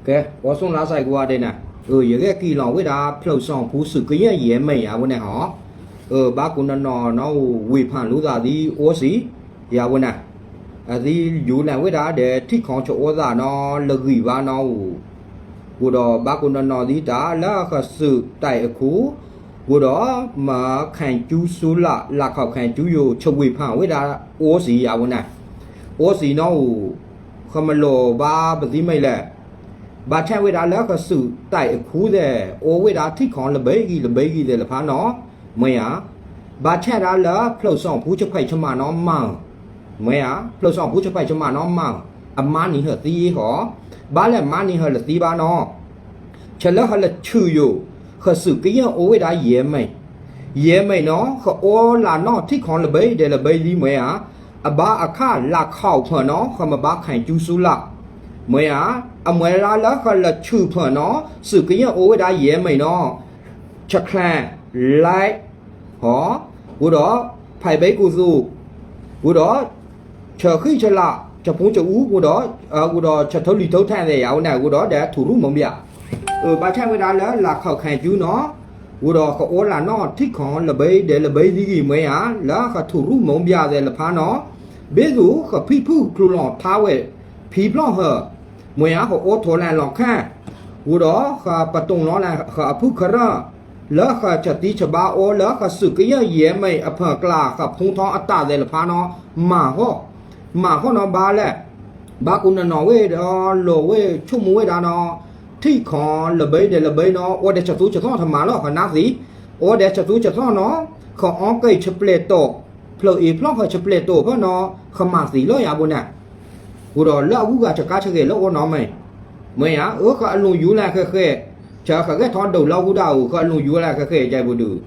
ကဲ အိၣ်ဆိၣ်လါစဲးကွၢ်ဒဲးန့ၣ်, ယဂဲၤက့ၤလီၤဝဲဒၣ်ဖျိးစီၤဖူ သုးကယၢ်ယဲၢ်မံၤယၤဝဲန့ၣ်ဟီ, ဘၣ်ကိးနီၢ်နီၢ်နီၢ် ဝ့ၢ်ဖၣ်လိသးသံအိၣ်စံး ယၤဝဲန့ၣ်, အသံယူၤလဲၣ်ဝဲဒၣ်ဒီးထံၣ်ခီၣ်ဆိအိၣ်သးနီၢ် လၢဂံၢ်ဘါနီၢ်အိၣ်, ဃိဒီးဘၣ်ကိးနီၢ်နီၢ်သံတၢ်လၢဃစုးတၢ်အဲၣ်ခိၣ်, ဃိဒီးမၤခၣ်ကၠူဆူလၢ် လၢ်ခီၣ်ခၣ်ကၠူယိာ် ဆဝ့ၢ်ဖၣ်ဝဲဒၣ်အိၣ်စံးယၤဝဲန့ၣ်, အိၣ်စံးနီၢ်အိၣ်, ဃမလိာ်ဘါပသံမံၤလဲၣ်, ဘၣ်ဆၣ်ဝဲဒၣ်လၢဃစုးတၢ်အဲၣ်ခိၣ်သဲး အိၣ်ဝဲဒၣ်ထံၣ်ခီၣ်လၢဘဲဂံၢ်လၢဘဲဂံၢ်သဲးလၢဖးနီၢ်, မ့ၢ်ဧါ, ဘၣ်ဆၣ်ဒၣ်လၢဖျိးစီၤဖူဆဖံးဆမးနီၢ်မၤ မ့ၢ်ဧါ, ဖျိးစီၤဖူဆဖံးဆမးနီၢ်မၤ, အမါနံၤဟၢသံဃီ, ဘၣ်လဲၣ်မါနံၤဟၢလၢသံဘၣ်နီၢ်, ဆၢလၢဟၢလၢဆူၣ်ယိာ်, ဃစုးကယၢ်အိၣ်ဝဲဒၣ်ယဲၢ်မံၤ, ယဲၢ်မံၤနီၢ် ဃအိၣ်လၢနီၢ်ထံၣ်ခီၣ်လၢဘဲဒဲးလၢဘဲလံမ့ၢ်ဧါ, အဘါအခၣ်လၢ်ခီၣ်ဖၢၣ်နီၢ် ဃမၤဘါခၣ်ကၠူဆူလၢ်, မ့ၢ်ဧါ, အမွဲလါလၢဃလၢဆူၣ်ဖၢၣ်နီၢ် စုးကယၢ်အိၣ်ဝဲဒၣ်ယဲၢ်မံၤနီၢ်, ဆချၢၣ်, လဲၣ် ဟီ, ဃိဒီး ဖဲးဘဲကူသူး, ဃိဒီး ဆၢဃံဆလး ဆဖူဆအူ ဃိဒီး ဃိဒီးဆထိလံၤထိထဲသဲးယၤဝဲန့ၣ် ဃိဒီးဒီးထူၣ်ရူၣ်မူဘၣ်, အဘၣ်ဆၣ်ဝဲဒၣ်လၢလၢ်ခီၣ်ခၣ်ကၠူနီၢ်, ဃိဒီးဃအိၣ်လၢနီၢ်ထံၣ်ခီၣ်လၢဘဲဒဲးလၢဘဲဒ်ဂံၢ်မ့ၢ်ဧါ, လၢဃထူၣ်ရူၣ်မူဘၣ်သဲးလၢဖးနီၢ်, ဘ့ၣ်သူးဃဖံဖုၣ်ချုးလီၤထါဝဲ ဖံဖျီၣ်ဟၢ, မ့ၢ်ဧါ, ဃအိၣ်ထိးလဲၤလီၤခါ, ဃိဒီးဃပတိၢ်လီၤလဲၤဃအဖုၣ်ခရၢၣ်, လၢဃဆသံဆဘါအိၣ်လၢဃစုးကယၢ်ယဲၢ်မံၤအဖၢၣ်ကျါ ဃဖူထီအတၢ်သဲးလၢဖးနီၢ်, မၤဃီ, မၤဃီနီၢ်ဘၣ်လဲၣ်, ဘၣ်ကိးနီၢ်နီၢ်ဝဲဒီး လိာ်ဝဲဆိကမိၣ်ဝဲဒၣ်နီၢ်, ထံၣ်ခီၣ်လၢဘဲဒဲးလၢဘဲနီၢ် အိၣ်ဒီးဆသူဆသီၣ်တမၤလီၤ ဃနၢ်သံ, အိၣ်ဒီးဆသူဆသီၣ်နီၢ်, ဃအီက့ၢ်ဆပျဲၢ်တိာ်, ဖျိးအ့ၣ်ဖျီၣ်ဃၢဆပျဲၢ်တိာ်ဖၢၣ်နီၢ် ဃမၤသံလီၤယၤဘိန့ၣ် ဃိဒီးလၢအဂုၤအဂၤဆကါဆဂဲၤလၢအအိၣ်နီၢ်မ့ၢ်, မ့ၢ်ဧါ, အၢ ဃအလူၤယူၤလဲၤဃဲးဃဲး, ဆၢဃဂဲၤထီၣ်ဒိးလၢအဂုၤဒၣ်ဧိၤ ဃအလူၤယူၤလဲၤဃဲးဃဲး ကဲပူၤဒုး,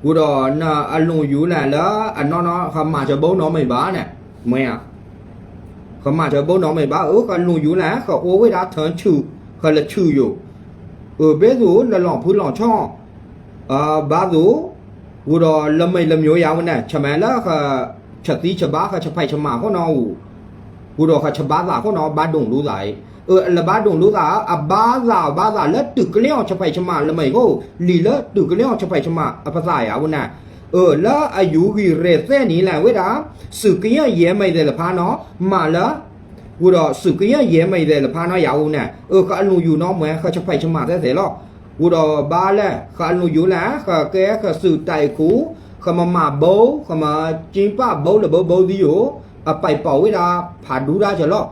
ဃိဒီးနအလူၤယူၤလဲၤလၢအနီၢ်နီၢ် ဃမၤစၢၤဘိနီၢ်မ့ၢ်ဘၣ်န့ၣ်, မ့ၢ်ဧါ, ဃမၤစၢၤဘိနီၢ်မ့ၢ်ဘၣ် အၢ ဃလူၤယူၤလဲၤ ဃအိၣ်ဝဲဒၣ်ထၢဆူၣ်, ဃလၢဆူၣ်ယိာ်, အၢ ဘ့ၣ်သူးလၢလီၤဖုလီၤဆီၣ် ဘၣ်သိး, ဃိဒီးလၢမ့ၢ်လၢမ့ၢ်ယၤဝဲန့ၣ် ဆမးလၢဃ, ဆသံဆဘါဃဆဖံးဆမးဃိနီၢ်အိၣ်, ဃိဒီးဃဆဘါသးဃိနီၢ် ဘၣ်ဒိၣ်လိသးအံၤ, အၢ လၢဘၣ်ဒိၣ်လိသး အဘါသးဘါသးလၢတုၤကလ့အီၤဆဖံးဆမးလၢမ့ၢ်ဃိ, လံာ်လၢတုၤကလ့အီၤဆဖံးဆမးအပသးယၤဝဲန့ၣ်, အၢ လၢအယူၤဂံၢ်ရဲၣ်သဲနံၤလဲၣ်ဝဲဒၣ်, စုးကယၢ်ယဲၢ်မံၤသဲးလၢဖးနီၢ်, မၤလၢ ဃိဒီးစုးကယၢ်ယဲၢ်မံၤသဲးလၢဖးနီၢ်ယၤအိၣ်န့ၣ် အၢ ဃအလူၤယူၤနီၢ်မ့ၢ် ဃဆဖံးဆမးသဲသဲလီၤ, ဃိဒီးဘၣ်လဲၣ် ဃအလူၤယူၤလဲၣ် ဃကဲဃစုးတၢ်အံၤခိၣ်, ဃမၤမၤဘိ, ဃမၤကၠံပၣ်ဘိလၢဘိဘိသံယိာ်, အပာ်ပီာ်ဝဲဒၣ်ဖးဒူတၢ်စၢၤလီၤ,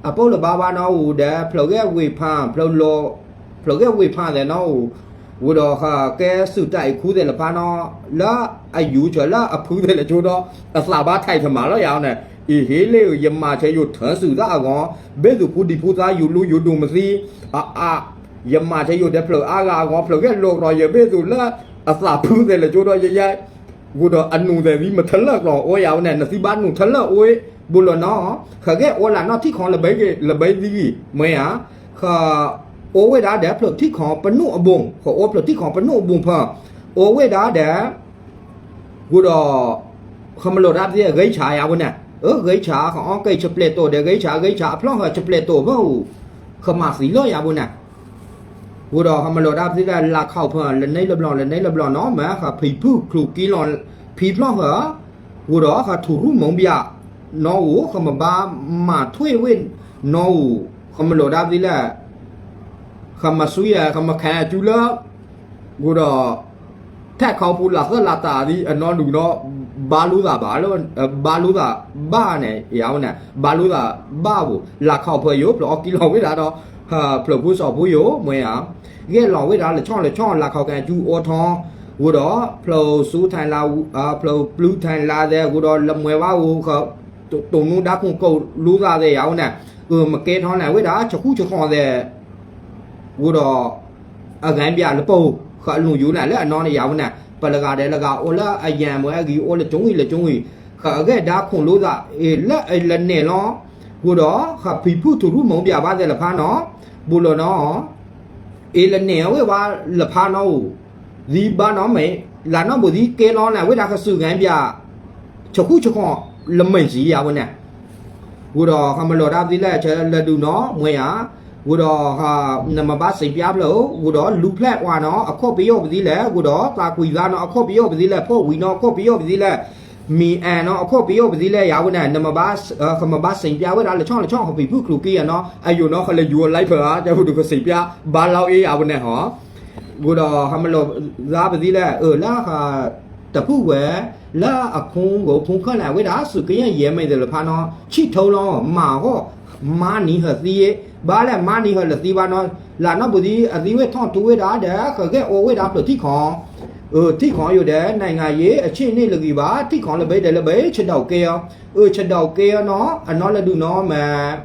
အပိၢ်လၢဘါဘါနီၢ်အိၣ်ဒီး ဖျိးဂဲၤဝ့ၢ်ဖး, ဖျိးဂဲၤဝ့ၢ်ဖးသဲးနီၢ်အိၣ်, ဃိဒီးဃကဲစုးတၢ်အံၤခိၣ်သဲးလၢဖးနီၢ်, လၢအယူၤစၢၤလၢအဖုသဲးလၢကၠိဒီး အသးဘၣ်ထဲးဆမးလီၤယၤန့ၣ်, အံၤဟ့လ့ၣ်ဧၢ ယမၤဆၢယိာ်ထၢစုးသၣ်အဂီၢ်, ဘ့ၣ်သူးဖိဒံဖိသၣ်ယူၤလူယူၤဒိၣ်မသံ, အအါ, ယမၤဆၢယိာ်ဒီးဖျၢၣ်အါဂၤအဂီၢ် ဖျိးဂဲၤလိာ်ကဒီးယဘ့ၣ်သူးလၢအသးဖုသဲးလၢကၠိဒီးယယဲ, ဃိဒီးအနူၤသဲးသံမ့ၢ်ထလၢာ်ကျီၤအိၣ်ယၤဝဲန့ၣ် နသံဘၣ်နူၤထလၢာ်အိၣ်, ဘူးလီၤနီၢ်, ဃကဲအိၣ်လၢနီၢ်ထံၣ်ခီလၢဘဲဂံၢ်လၢဘဲသံဂံၢ်, မ့ၢ်ဧါ, ဃ အိၣ်ဝဲဒၣ်ဒီးဖျိးထံၣ်ခီပနူၣ်အဘိၣ်, ဃအိၣ်ဖျိးထံၣ်ခီပနူၣ်အဘိၣ်ဖၢၣ်, အိၣ်ဝဲဒၣ်ဒီး ဃိဒီး ဃမလိာ်တၢ်ပသံဂဲၤဆၣ်ယၤဝဲန့ၣ်, အၢ ဂဲၤဆၣ် ဃအီက့ၢ်ဆပျဲၢ်တိာ်ဒီးဂဲၤဆၣ် ဂဲၤဆၣ်အဖျီၣ်ဃၢဆပျဲၢ်တိာ်ဖၢၣ်အိၣ်, ဃမၤသံလီၤယၤဝဲန့ၣ်, ဃိဒီးဃမလိာ်တၢ်ပသံလၢ လၢ်ခီၣ်ဖၢၣ်လၢန့ၣ်လၢဘျီ လၢန့ၣ်လၢဘျီနီၢ် မ့ၢ်ဃဖံးဖုၣ်ချုးကံလီၤ ဖံဖျီၣ်ဃၢ, ဃိဒီးဃထူၣ်ရူၣ်မူဘၣ်နီၢ်အိၣ် ဃမၤဘါမၤထွဲဝဲနီၢ်အိၣ်, ဃမလိာ်တၢ်ပသံလၢ ဃမၤဆူယဲ ဃမၤခးကၠူလၢ ဃိဒီး ထဲးခီပူၤလၢသၢလၢတၢ်ဒ်အနီၢ်ဒုးနီၢ် ဘါလိသးဘၣ်လၢ ဘါလိသးဘၣ်န့ၣ် ယၤဝဲန့ၣ် ဘါလိသးဘၣ်ပူၤ လၢ်ခီၣ်ဖၢၣ်ယိာ် ဖျိးအီကံလီၤဝဲဒၣ်ဒီး ဖျိးဖုစီၤဖူယိာ် မ့ၢ်ဧါ, ဂဲၤလီၤဝဲဒၣ်လၢဆီလၢဆီ လၢ်ခီၣ်ကၢကၠူအိၣ်ထီ ဃိဒီး ဖျိးဆူထဲလၢ ဖျိးပျုၢ်ထဲလၢသဲ ဃိဒီးလၢမွဲဘၣ်ဧိၤ တိၢ်နူဒါခိၣ်ကိးလိသးသဲယၤဝဲန့ၣ် မ့ၢ်ကဲထီၣ်န့ၣ်ဝဲဒၣ် ဆဃူဆဃီၣ်သဲ ဃိဒီး အဂၤဘၣ်လၢပအိၣ် ဃအလူၤယူၤလဲၣ်လၢအနီၢ်န့ၣ်ယၤဝဲန့ၣ် ပှၤလၢဂၤဒီးလၢဂၤအိၣ်လၢအယံၤမ့ၢ်အဂ့ၤအိၣ်လၢကၠိဂံၢ်လၢကၠိဂံၢ် ဃအဂဲၤဒါခိၣ်လိသး အ့ၣ်လၢအလၢနဲၣ်လီၤ ဃိဒီး ဃဖံးဖုၣ်ထူၣ်ရူၣ်မူဘၣ်ဘၣ်သဲလၢဖးနီၢ် ဘူးလီၤနီၢ် အ့ၣ်လၢနဲၣ်အဝဲဘၣ်လၢဖးနီၢ်အိၣ် ဒ်ဘၣ်နီၢ်မ့ၢ် လၢနီၢ်ဘူးဒ်ကဲလီၤန့ၣ် အဝဲဒၣ်ကစူၢ်ဂဲၤဘၣ် ဆဃူဆဃီၣ်လၢမဲာ်စံယၤဝဲန့ၣ် ဂိၣ်ဒီး ဟးမလီၤတၢ်ပသံလဲၣ် ဆဲးလၢဒုးနီၢ် မ့ၢ်ဧါ, ဂိၣ်ဒီး နမ့ၢ်ဘၣ်စံးပၠါဖျၢၣ်ဧိၤ ဂိၣ်ဒီးလူၤဖျဲၣ်ကွၢ်နီၢ် အခီၣ်ပယီၣ်ပသံလဲၣ် ဂိၣ်ဒီး သးကွံာ်သးနီၢ် အခီၣ်ပယီၣ်ပသံလဲၣ် ဖှိၣ်ဝံၤနီၢ် အခီၣ်ပယီၣ်ပသံလဲၣ် မံၤအဲၣ်နီၢ် အခီၣ်ပယီၣ်ပသံလဲၣ် ယၤဝဲန့ၣ် နမ့ၢ်ဘၣ် ကမ့ၢ်ဘၣ်စံးပၠါဝဲဒၣ်လၢဆီလၢဆီ ဟီၣ်ပံၤဖုၣ်ချူးကံယၤနီၢ် အယိာ်နီၢ် ဟဲလၢယိၤလၢဖျၢၣ်ဧါ ကဲပဒုးကစံးပၠါ ဘၣ်လီၤအ့ယၤဝဲန့ၣ်ဟီ ဂိၣ်ဒီး ဟးမလီၤသးပသံလဲၣ် အၢ လၢ တဖုဝဲ လၢအဖုကဖုခဲလၢာ်ဝဲဒၣ် စူၢ်ကယဲၢ်ယဲၢ်မံၤသ့ၣ်တဖၣ်နီၢ် ဆံၣ်ထီလီၤ မၤဂီၢ် မါနံၤဟၢၣ်သံ ဘၣ်လဲၣ်မါနံၤဟၢၣ်လၢသံဘၣ်နီၢ် လၢနီၢ်ပူၤသံ အသံဝဲထီၣ်ထူဝဲဒၣ်ဒီး ဃဲၤဂဲၤအီဝဲဒၣ်ဖျၢၣ်ထံၣ်ခီ အၢ ထံၣ်ခီယိာ်ဒီး နိုင်ငံရေးအခြေအနေ လၢဂံၢ်ဘၣ် ထံၣ်ခီလၢဘဲဒီးလၢဘဲ ဆဒိးကဲအီၤ အၢ ဆဒိးကဲအီၤနီၢ် အနီၢ်လၢဒုးနီၢ်မ့ၢ်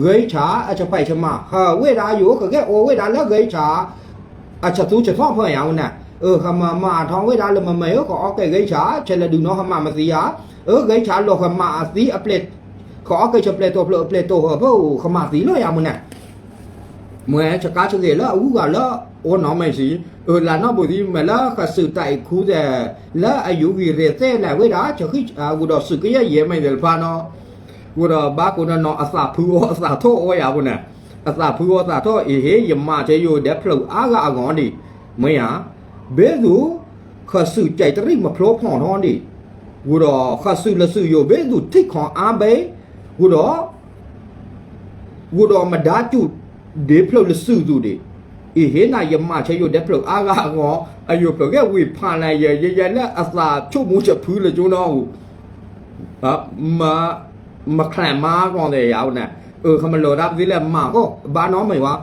ဂဲၤဆၣ် အဆဖံးဆမး ဟၢဝဲဒၣ်ယိာ် ဃဲၤဂဲၤအီဝဲဒၣ်လၢဂဲၤဆၣ် အဆသူဆထီၣ်ဖၢယၤဝဲန့ၣ် အၢ ဟးမၤမၤထီဝဲဒၣ်လၢမမၤဧၢ ကအီကဲဂဲၤဆၣ် ဆဲးလၢဒုးနီၢ် ဟးမၤမသံယၤ အၢ ဂဲၤဆၣ်လီၤ ဟးမၤအသံ ကအီကဲဆဲးပျဲၢ်တိာ်ဖျၢၣ် ပျဲၢ်တိာ်ဟၢဖၢ ဟးမၤသံလီၤယၤဝဲန့ၣ် မ့ၢ်ဆကါဆဂဲၤလၢအဂုၤအဂၤလၢ အိၣ်နီၢ်မ့ၢ်စံး အၢ လၢနီၢ်ပူၤသံ မ့ၢ်လၢဃစူၢ်တၢ်အဲၣ်ခူသ့ၣ် လၢအယူၤဂံၢ်ရဲၣ်သဲလဲၣ်ဝဲဒၣ် ဆဃံ ဂိၣ်ဒီးစူၢ်ကယဲၢ်ယဲၢ်မံၤသ့ၣ်တဖၣ်နီၢ် ဂိၣ်ဒီးဘၣ်ကိးနီၢ်နီၢ် အသးဖုအီ အသးထီၣ်အီယၤပူၤန့ၣ် အသးဖုအီသးထီၣ် အ့ဟ့ ယမၤထဲယိာ်ဒဲးဖျၢၣ်အါဂၤအဂီၢ်ဒံး မ့ၢ်ဧါ ဘ့ၣ်သူၣ် ဃစူၢ်ကၠဲးတရံးမဖျိဖီၣ်ထီၣ်ဒံး ဂိၣ်ဒီးဃစူၢ်လၢစူၢ်ယိာ် ဘ့ၣ်သူၣ်ထံၣ်ခီအါဘ့ၣ် ဂိၣ်ဒီး ဂိၣ်ဒီးမဒါစူၢ်ဒ့ဖျၢၣ်လၢစူၢ်သူၣ်ဒံး အ့ဟ့ နၤယမၤထဲယိာ်ဒဲးဖျၢၣ်အါဂၤအဂီၢ် အယိာ်ဖျၢၣ်ဂဲၤဝ့ၤဖးလဲၣ် ယဲယဲလၢအသးဆိကမိၣ်ဆဖုလၢကၠိနီၢ်ဧိၤ မချၢၣ်မါကီၢ်သ့ၣ်ယၤဝဲန့ၣ် အၢ ဟးမလီၤတၢ်ပသံလဲၣ် မၤကီၢ် ဘၣ်နီၢ်မ့ၢ်ဝဲ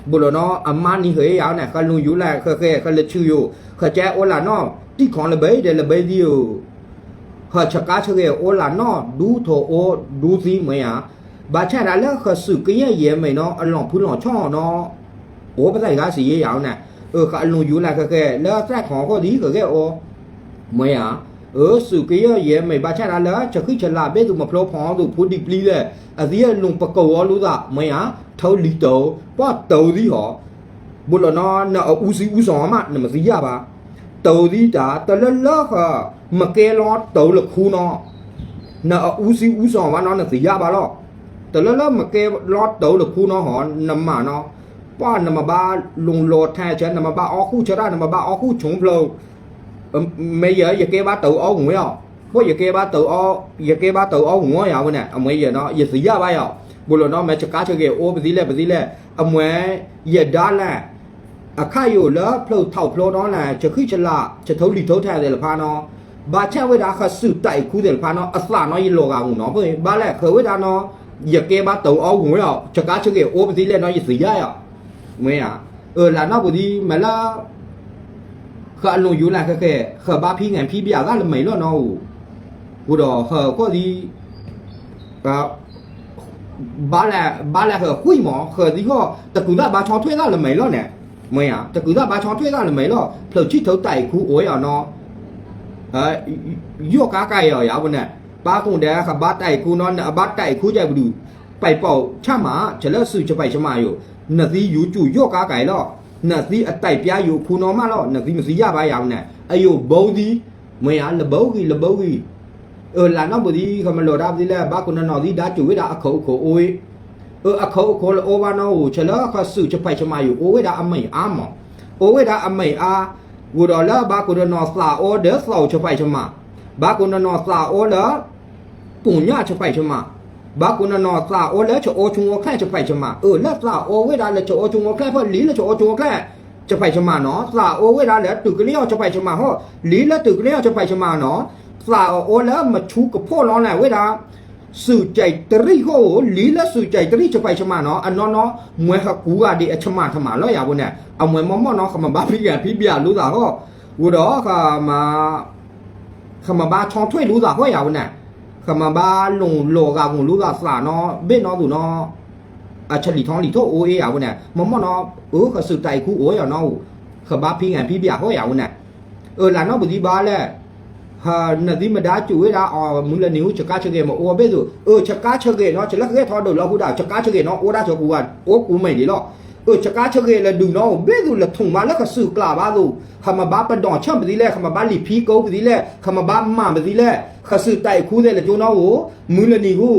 ဘူးလီၤနီၢ် အမါနံၤဟၢၣ်ယၤဝဲန့ၣ် ဃလူၤယူၤလဲၣ် ဃဲဃဲ ဃလၢဆူယိာ် ဃကဲအိၣ်လၢနီၢ် တံၢ်ခီလၢဘဲဒီးလၢဘဲသံဧိၤ ဟၢဆကါဆဂဲၤအိၣ်လၢနီၢ် ဒူထိးအိၣ်ဒူသံမ့ၢ်ဧါ ဘၣ်ဆၣ်ဒၣ်လၢဃစူၢ်ကယဲၢ်ယဲၢ်မံၤနီၢ် အလီၢ်ဖုလီၢ်ဆီနီၢ် အိၣ်ပသးဂၤစံးယဲယၤဝဲန့ၣ် အၢ ဃလူၤယူၤလဲၣ် ဃဲဃဲ လၢသးခီအဃိသံ ဃကဲအိၣ် မ့ၢ်ဧါ အၢ စူၢ်ကယဲၢ်ယဲၢ်မံၤ ဘၣ်ဆၣ်ဒၣ်လၢ ဆဃံဆလးဘ့ၣ်သူၣ်မဖျိဖီၣ်သူၣ် ဖိဒံပျံၤလဲၣ် အသံအလူၤပကိးအီၤလိာ်သး မ့ၢ်ဧါ ထၢလံတၢ် ပှၤတၢ်သံဟီ ဘူးလီၤနီၢ် နအအူစံအူစီၤမး နမ့ၢ်သံယါဘၣ် တၢ်သံတၢ် တလၢလၢဃ မကဲလီၤတၢ်လၢခူနီၢ် နအအူစံအူစီၤဘၣ်နီၢ် နသံယါဘၣ်လီၤ တလၢလၢမကဲလီၤတၢ်လၢခူနီၢ်ဟီ နမၤနီၢ် ပှၤနမ့ၢ်ဘၣ်လူၤလီၤထဲဆၢ နမ့ၢ်ဘၣ်အီၣ်ဃူဆၢတၢ် နမ့ၢ်ဘၣ်အီၣ်ဃူဆိဖျၢၣ် မ့ၢ်ယဲ ယကဲဘၣ်တၢ်အီၣ်ဂူၤဝဲအီၤ ပှၤယကဲဘၣ်တၢ်အီၣ် ယကဲဘၣ်တၢ်အီၣ်ဂူၤဝဲယၤဝဲန့ၣ် အမ့ၢ်ယဲနီၢ် ယသံယါဘၣ်ယၤ ဘူးလီၤနီၢ် မ့ၢ်ဆကါဆဂဲၤအိၣ်ပသံလဲၣ်ပသံလဲၣ် အမ့ၢ် ယဒါလဲၣ် အခါယိာ်လၢဖျၢၣ်ထီၣ်ဖျိနီၢ်လဲၣ် ဆဃံဆလး ဆထၢလံထၢထဲသ့ၣ်တဖၣ်နီၢ် ဘၣ်ဆၣ်ဝဲဒၣ်ဃစူၢ်တၢ်အဲၣ်ခူသ့ၣ်တဖၣ်နီၢ် အသးနီၢ်ယလီၤဂာ်မူနီၢ် ဘၣ်လဲၣ်ဃဲဝဲဒၣ်နီၢ် ယကဲဘၣ်တၢ်အီၣ်ဂူၤဝဲအီၤ ဆကါဆဂဲၤအိၣ်ပသံလဲၣ်နီၢ် ယသံယါယၤ မ့ၢ်ဧါ အၢ လၢနီၢ်ပူၤသံ မ့ၢ်လၢ ဃအလူၤယူၤလဲၣ် ဃဲဃဲ ဃဘါဖံးဂဲၤဖံးဘၣ်သးလၢမဲာ်လီၤနီၢ်ဧိၤ ဃိဒီးဃိၣ်သံ ဘါလဲၣ် ဘါလဲၣ်ဃုမး ဃသံဃီ တကုၤသၣ်ဘါဆီထွဲသၣ်လၢမဲာ်လီၤန့ၣ် မ့ၢ်ဧါ တကုၤသၣ်ဘါဆီထွဲသၣ်လၢမဲာ်လီၤ ဖျၢၣ်ဆံၣ်ထၢတၢ်အဲၣ်ခူအိၣ်ယၤနီၢ် ယီၢ်ကါကဲယၤဝဲန့ၣ် ပၢ်ကိၣ်ဒဲး ဃဘါတၢ်အဲၣ်ခူနီၢ် နအဘါတၢ်အဲၣ်ခူကဲပဒုး ပာ်ပီာ်ဆၣ်မး ဆဲးလၢစူၢ်ဆဖံးဆမးယိာ် နသံယူၤစူၢ်ယီၢ်ကါကဲလီၤ နသံအတၢ်ပျါယိာ်ခူနီၢ်မးလီၤ နသံမသံယါဘၣ်ယၤဝဲန့ၣ် အယိာ်ဘီသံ မ့ၢ်ဧါ လဘီဂံၢ် လဘီဂံၢ် အၢ လၢနီၢ်ပူၤသံ ဃမ့ၢ်လီၤတၢ်ပသံလဲၣ် ဘၣ်ကိးနီၢ်နီၢ်သံ ဒါစူၢ်ဝဲဒၣ်အခီၣ်အိၣ်ခိးအိၣ်ဝဲ အၢ အခီၣ်အိၣ်ခိးလၢအိၣ်ဘၣ်နီၢ်ဧိၤ ဆဲးလၢဃစူၢ်ဆဖံးဆမးယိာ် အိၣ်ဝဲဒၣ်အမဲာ်အါမး အိၣ်ဝဲဒၣ်အမဲာ်အါ ဃိဒီးလၢဘၣ်ကိးနီၢ်နီၢ်သးအိၣ်ဒီးသီၣ်ဆဖံးဆမး ဘၣ်ကိးနီၢ်နီၢ်သးအိၣ်လၢ ပူၤညၣ်ဆဖံးဆမး ဘၣ်ကိးနီၢ်နီၢ်သးအိၣ်လၢဆအိၣ်ဆူၣ်အိၣ်ချ့ဆဖံးဆမး အၢ လၢသးအိၣ်ဝဲဒၣ်လၢဆအိၣ်ဆူၣ်အိၣ်ချ့ဖဲလံလၢဆအိၣ်ဆူၣ်အိၣ်ချ့ ဆဖံးဆမးနီၢ် သးအိၣ်ဝဲဒၣ်လၢတုၤကလံၤအီၤဆဖံးဆမးဟီ လံလၢတုၤကလံၤအီၤဆဖံးဆမးနီၢ် သးအိၣ်လၢမဆူကဖိၣ်လီၤလဲၣ်ဝဲဒၣ် စူၢ်ကၠဲးတရံးဃိ လံလၢစူၢ်ကၠဲးတရံးဆဖံးဆမးနီၢ် အနီၢ်နီၢ် မွဲဟကူဂၤဒံးအဆမးဆမးလီၤယၤဝဲန့ၣ် အမွဲမီၢ်မီၢ်နီၢ် ဃမ့ၢ်ဘၣ်ဖံးဂဲၤဖံးဘၣ်လိာ်သးဃိ ဃိဒီး ဃမ့ၢ်ဘၣ်ဆီထွဲလိာ်သးဃိယၤဝဲန့ၣ် ဃမ့ၢ်ဘၣ်လူၤလီၤဂာ်ဂိၢ်လိာ်သးသးနီၢ် ဘ့ၣ်နီၢ်သူၣ်နီၢ် အဆလံၤထီလံၤထီၣ်အိၣ်အ့ၣ်ယၤဝဲန့ၣ် မီၢ်မီၢ်နီၢ် အၢ ဃစူၢ်တၢ်အဲၣ်ခူအိၣ်ယၤနီၢ်ဧိၤ ဃဘၣ်ဖံးဂဲၤဖံးဘၣ်ဃိယၤဝဲန့ၣ် အၢလၢနီၢ်ပူၤသံဘၣ်လဲၣ် နသံမဒါစူၢ်ဝဲဒၣ်အီၤ မုၢ်လၢနံၤဟူ ဆကါဆဂဲၤမ့ၢ်အိၣ်ဘ့ၣ်သိး အၢ ဆကါဆဂဲၤနီၢ် ဆဲးလၢဃဲထီၣ်ဒိၣ်လီၤဟူဒၣ် ဆကါဆဂဲၤနီၢ် အိၣ်ဒၣ်ဆၢကူဂၤ အိၣ်ကူမဲာ်ဒံးလီၤ အၢ ဆကါဆဂဲၤလၢဒုးနီၢ်ဧိၤ ဘ့ၣ်သိးလၢထူၣ်မးလၢဃစူၢ်ကျးဘၣ်သိး ဃမ့ၢ်ဘၣ်ပဒိၣ်ဆၢၣ်ပသံလဲၣ် ဃမ့ၢ်ဘၣ်လံာ်ဖံးကိပသံလဲၣ် ဃမ့ၢ်ဘၣ်မၤပသံလဲၣ် ဃစူၢ်တၢ်အဲၣ်ခူသ့ၣ်လၢကၠိနီၢ်ဧိၤ မုၢ်လၢနံၤဟူ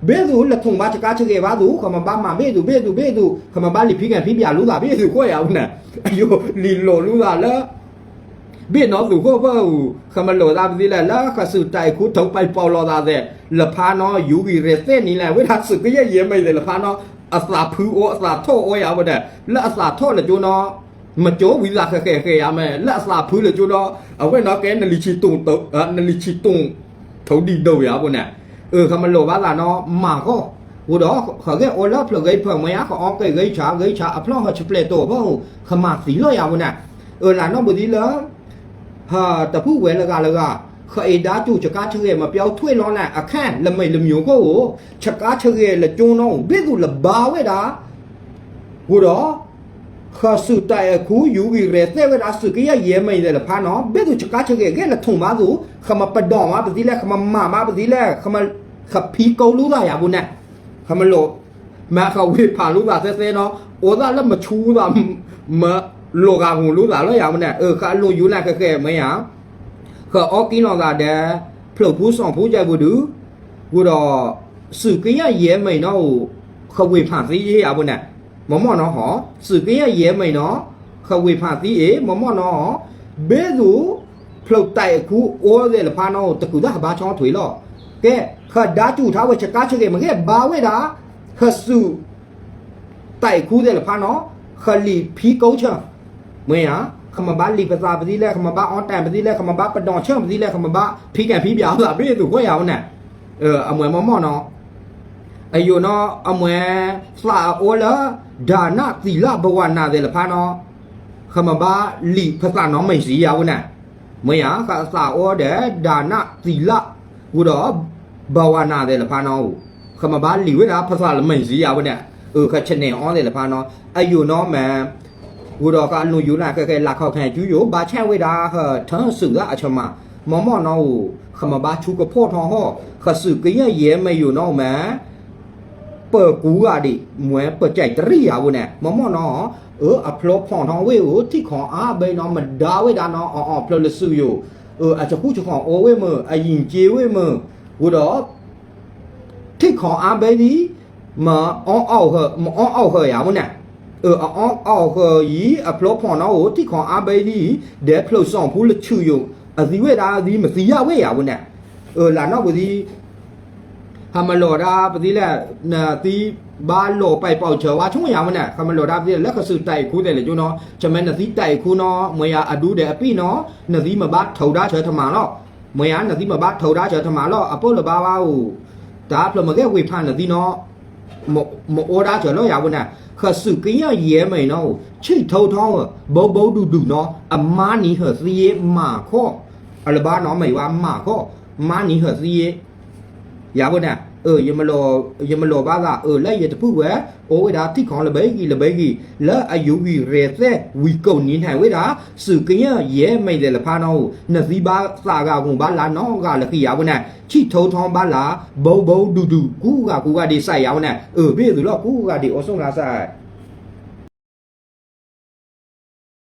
ဘ့ၣ်သူလၢထိၣ်ဘါဆကါဆဂဲၤဘၣ်သူ ခမဘၣ်မၤဘ့ၣ်သူ ဘ့ၣ်သူ ဘ့ၣ်သူ ခမဘၣ်လံာ်ဖံကဲၣ်ဖံပၠးလိာ်သးဘ့ၣ်သူဃိယၤဝဲန့ၣ်, အယိာ်လံာ်လိာ်လိာ်သးလၢ ဘ့ၣ်နီသူဃိပၢ်အူ, ခမလိာ်သးပသံလဲၣ် လၢဃစူၢ်တၢ်အဲၣ်ခူထိၣ်ပၢၢ်ပီၣ်လိာ်သးသဲး လၢဖါနီၤ ယူၤဂံၢ်ရဲၣ်သဲးနံၤလဲၣ် ဝဲဒၣ်စူၢ်ကယဲၢ်ယဲၢ်မံၤသဲးလၢဖါနီၤ အသးဖုအိၣ်အသးထီၣ်အိၣ်ယၤဝဲဒၣ် လၢအသးထီၣ်လၢကၠိနီၤ မကၠိဝံသးဃဲၤဃဲၤဃဲၤယၤမ့ၢ် လၢအသးဖုလၢကၠိဒီး အဝဲနီၤကဲ နလံာ်ဆံးတိၣ် ထိၣ်ဒံၣ်ဒိၣ်ယၤဝဲန့ၣ်, အၢ ခမလိာ်ဘၣ်သးနီၤ မၤဃီ, ဃိဒီး ဃဂဲၤအီလၢဖျၢၣ်ဂဲၤဖၢၣ်မ့ၢ်ဧါ ဃအီကဲဂဲၤဆၣ် ဂဲၤဆၣ်အဖျီၣ်ဟၢၣ်ဆၢပျဲၢ်တိၣ်ဘၣ် ခမၤသံလီၤယၤဝဲန့ၣ်, အၢ လၢနီၢ်ပူၤသံလၢ တဖုဝဲလၢဂၤလၢဂၤ, ဃအ့ၣ်ဒါကၠူၣ်ဆကါဆဂဲၤမပျီထွဲလီၤန့ၣ် အခါလၢမ့ၢ်လၢမၠိၤခိၣ်ဧိၤ, ဆကါဆဂဲၤလၢကၠိနီၤ ဘ့ၣ်သူၣ်လၢဘါဝဲဒၣ်, ဃိဒီး ဃစူၢ်တၢ်အဲၣ်ခူ ယူၤဂံၢ်ရဲၣ်သဲးဝဲဒၣ် စူၢ်ကယဲၢ်ယဲၢ်မံၤသဲးလၢဖါနီၤ ဘ့ၣ်သူၣ်ဆကါဆဂဲၤဂဲၤလၢထိၣ်ဘါသူ, ခမပဒိၣ်မးပသံလဲၣ် ခမမၤမးပသံလဲၣ် ခဖံးကိလိာ်သးယၤပူၤန့ၣ်, ခမလိာ် မ့ၢ်ဃဝ့ၢ်ဖးလိာ်သးသဲသဲနီၤ အိၣ်သးလၢမဆူသး မလိာ်ဂာ်ဂုာ်လိာ်သးလီၤယၤဝဲန့ၣ်, အၢ ဃအလိာ်ယူၤန့ၣ်ဃဲဃဲမ့ၢ်ဧါ, ဃအီကံလိာ်သးဒီး ဖျၢၣ်ဖိစီၣ်ဖိယဲၢ်ပူၤဒုး, ဃိဒီး စူၢ်ကယဲၢ်ယဲၢ်မံၤနီၤဧိၤ, ဃဝ့ၢ်ဖးသံယဲၢ်ယၤဝဲန့ၣ်, မ့ၢ်မ့ၢ်နီၤဟီ, စူၢ်ကယဲၢ်ယဲၢ်မံၤနီၤ, ဃဝ့ၢ်ဖးသံအံၤ မ့ၢ်မ့ၢ်နီၤ, ဘ့ၣ်သူၣ် ဖျၢၣ်တၢ်အဲၣ်ခူအိၣ်သဲးလၢဖါနီၤဧိၤ တကုၤသၣ်ဟဘါဆီထွဲလီၤ, ကဲ ဃဒါကၠူၣ်ထါဝဲဆကါဆဂဲၤမ့ၢ်ဂဲၤဘါဝဲဒၣ်, ဃစူၢ် တၢ်အဲၣ်ခူသဲးလၢဖါနီၤ, ဃလံာ်ဖံးကိဆၢ, မ့ၢ်ဧါ, ခမဘၣ်လံာ်ပသးပသံလဲၣ် ခမဘၣ်အီတၢ်ပသံလဲၣ် ခမဘၣ်ပဒိၣ်ဆၢပသံလဲၣ် ခမဘၣ်ဖံးကဲၣ်ဖံးပၠးသးဘ့ၣ်သူၣ်ဃိယၤဝဲန့ၣ်, အမွဲမ့ၢ်မ့ၢ်နီၤ, အယိာ်နီၤ အမွဲ သးအအိၣ်လၢ ဒါနသီလဘဝနၤသဲးလၢဖါနီၤ, ခမဘၣ်လံာ်ပသးနီၤမ့ၢ်စံယၤဝဲန့ၣ်, မ့ၢ်ဧါ, ဃသးအိၣ်ဒီး ဒါနသီလ ဃိဒီး ဘဝနၤသဲးလၢဖါနီၤဧိၤ, ခမဘၣ်လံာ်ဝဲဒၣ် ပသးလၢမ့ၢ်စံယၤဝဲန့ၣ်, အၢ ဃဆနဲၣ်အီသဲးလၢဖါနီၤ, အယိာ်နီၤမ့ၢ် ဃိဒီးဃအလိာ်ယူၤန့ၣ် ဃဲဃဲလၢခီၣ်ခဲကၠူယိာ် ဘၣ်ဆဲးဝဲဒၣ် ဟၢထၢစူၣ်သးအဆၢမး, မ့ၢ်မ့ၢ်နီၤဧိၤ ခမဘၣ်ဆူကဖီၣ်ထီၣ်ဟီၣ်, ဃစူၢ်ကယဲၢ်ယဲၢ်မံၤယိာ်နီၤမ့ၢ် ပၢၤကူဂၤဒံး မွဲပကဲတရံးယၤဝဲန့ၣ်, မ့ၢ်မ့ၢ်နီၤ, အၢ အဖျီဖီၣ်ထီၣ်ဝဲဧိၤ ထံၣ်ခီအါဘဲနီၤ မဒါဝဲဒၣ်နီၤ အအီၣ်ဖျၢၣ်လၢစုယိာ်, အၢ အစဟူးစခီၣ်အိၣ်ဝဲမုၢ် အယံၤက့ဝဲမုၢ်, ဃိဒီး ထံၣ်ခီအါဘဲဒ် မအီၣ်အီၣ်ဃၢၤ မအီၣ်အီၣ်ဃၢၤယၤဝဲန့ၣ်, အၢ အအီၣ်အီၣ်ဃၢၤအံၤ အဖျီဖီၣ်နီၤဧိၤ ထံၣ်ခီအါဘဲဒ် ဒဲးဖျၢၣ်စီၣ်ဖိလၢဆူယိာ် အသံဝဲဒၣ်ဒ်မသံယၤဝဲယၤဝဲန့ၣ်, အၢ လၢနီၢ်ပူၤသံ ခမလိာ်ဒၣ်ပသံလဲၣ်, နသံဘၣ်လိာ်ပာ်ပီၣ်ဆၢဝါဆိယၤဝဲန့ၣ်, ခမလိာ်ဒၣ်ပသံလဲၣ် လၢဃစူၢ်တၢ်အဲၣ်ခူသဲးလၢကၠိနီၤ, ဆၢမ့ၢ်နသံတၢ်အဲၣ်ခူနီၤ မ့ၢ်ယၤအဒူဒီးအပံၣ်နီၤ, နသံမ့ၢ်ဘၣ်ထုးဒါဆၢထမးလီၤ, မ့ၢ်ယၤ နသံမ့ၢ်ဘၣ်ထုးဒါဆၢထမးလီၤ အပၢၢ်လၢၤဘၣ်ဝဲဧိၤ, တၢ်ဖျၢၣ်မ့ၢ်ဂဲၤဝ့ၢ်ဖးနသံနီၤ မအိၣ်ဒၣ်ဆၢလီၤယၤဝဲန့ၣ်, ဃစူၢ်ကယဲၢ်ယဲၢ်မံၤနီၤဧိၤ ဆံၣ်ထီထီဧိၤ ဘိဘိဒုးဒုးနီၤ အမါနံၤဟၢၣ်သံမၤခီ, အလၢဘၣ်နီၤမ့ၢ်ယွၤမၤခီ, မါနံၤဟၢၣ်သံ ယၤဝဲန့ၣ်, ယမလိာ်ဘၣ်သး အၢ လၢယတဖုဝဲ အိၣ်ဝဲဒၣ်ထံၣ်ခီလၢဘဲဂံၢ်လၢဘဲဂံၢ် လၢအယူၤဂံၢ်ရဲၣ်သဲးဝံၤကိးနံၤန့ၣ်ဝဲဒၣ် စူၢ်ကယဲၢ်ယဲၢ်မံၤသဲးလၢဖါနီၤဧိၤ နသံဘၣ်သးဂၤဂုာ်ဘၣ်လၢနီတဂၤလၢဃံယၤဝဲန့ၣ် ဆံၣ်ထီထီဘၣ်လၢ ဘိဘိဒုးဒုး ကူဂၤကူဂၤဒံးစးယၤဝဲန့ၣ်, အၢ ဘ့ၣ်သုလီၤ ကူဂၤဒံးအိၣ်ဆိးလၢစး